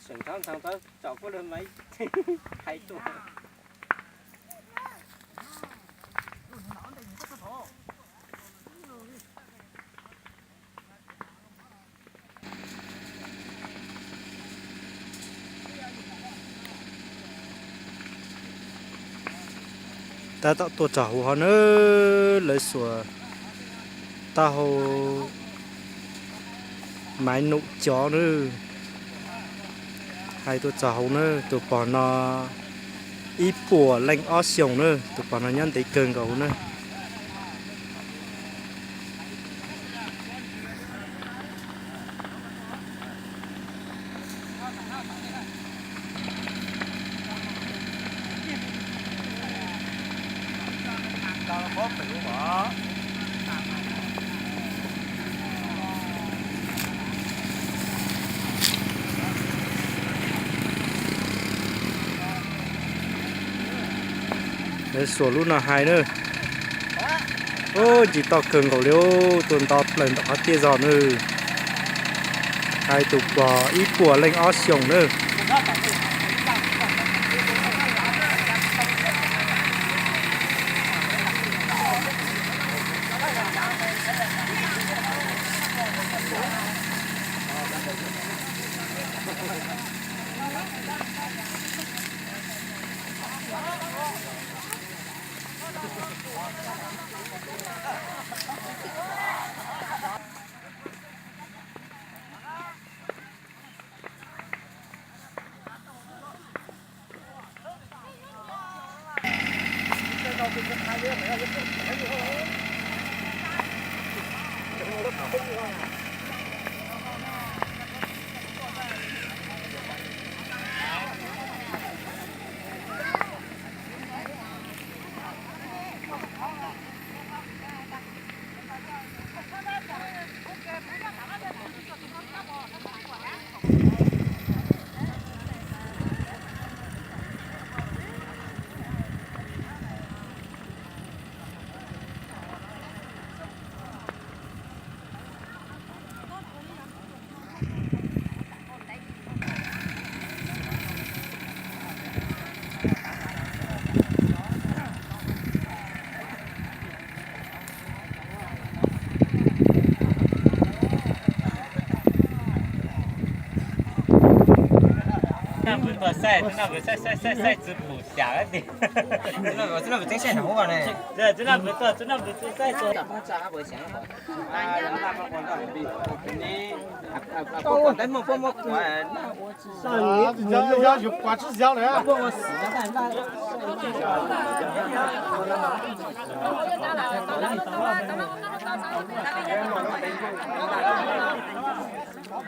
Seem thaub ntxhee txawm kuj lawv maiv hais tuaj. Tab tom tuaj txog hauv hov na, lawv xuas taub hau maiv num cov na. Hais tuaj txog hauv na, tus pog no ib puas leej ob xyoos na, tus pog no nyob ntev kawg nkaus na. Lawv xuas lub no hais na. Ub, ntsis toj kawg nkaus li, tuaj nto plaws ntawm qhov tiaj zog na. Hais tus pog ib puas leej ob xyoos na.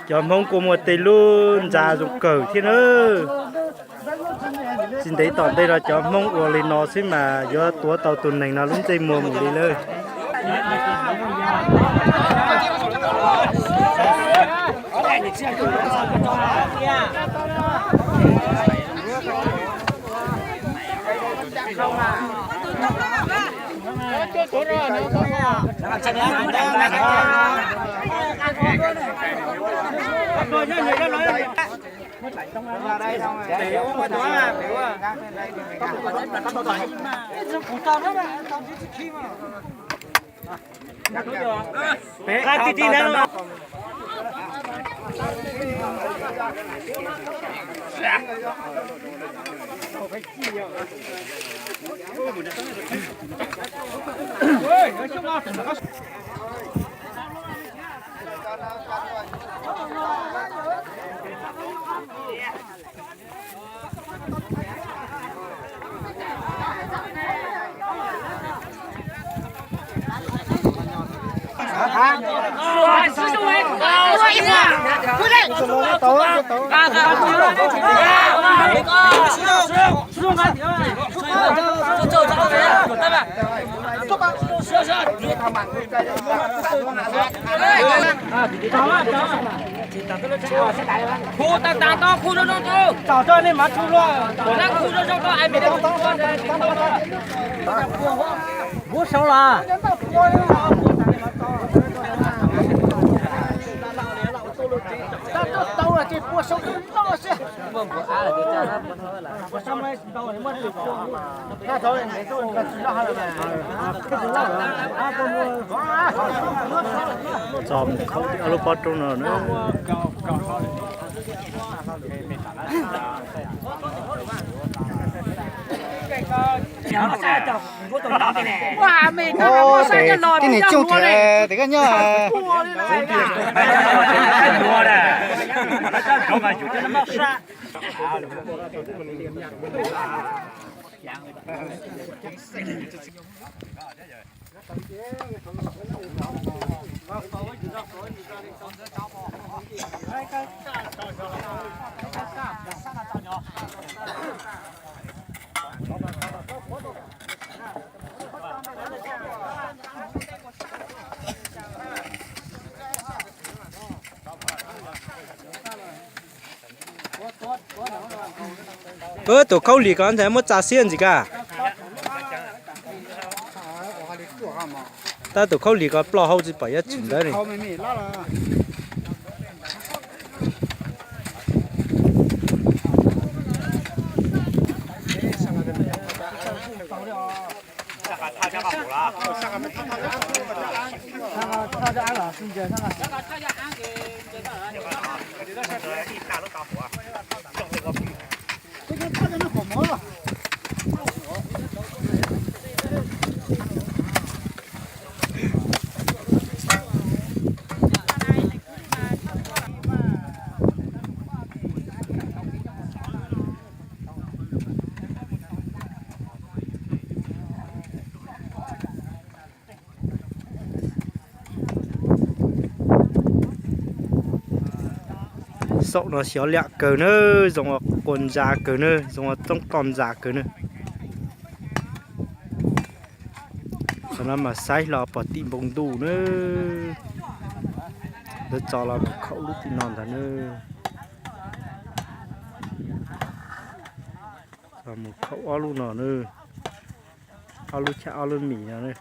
Cov Hmoob kuj muaj tej lub ntxa zoo kawg thiab na. Tsis ntev tom ntej no cov Hmoob ua li no xwb mas yuav tuav tau tus neeg no lub ntsej muag mus li lawm. Khu tag tag to, khu zoo zoo tso. Tsom tso nej mas khu luaj. Tsom na khu zoo zoo tso, ai me. Muab sau los. Txog mus khaub ob lub pob roob no na. Tib neeg coob thiab tes koj nyob. Tus khaub lig ko ntxhais muab txav xiab ntxiv ka. Tab tus khaub lig ko ploj hauv tsis pom yuav tsis ntawd li. Saum no xyov liam kawg na, zoo ua quas ntsa kawg na, zoo ua toob toj ntxas kawg na. Qhov no mas saib hlo pom tim npoo ntuj na. Lawv tso los mus khaum lub tim no ntag na. Los mus khaum ob lub no na. Ob lub cham ob lub mis no na.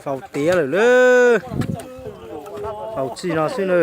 Faus tiav lawm lauj. Faus txij no xwb na.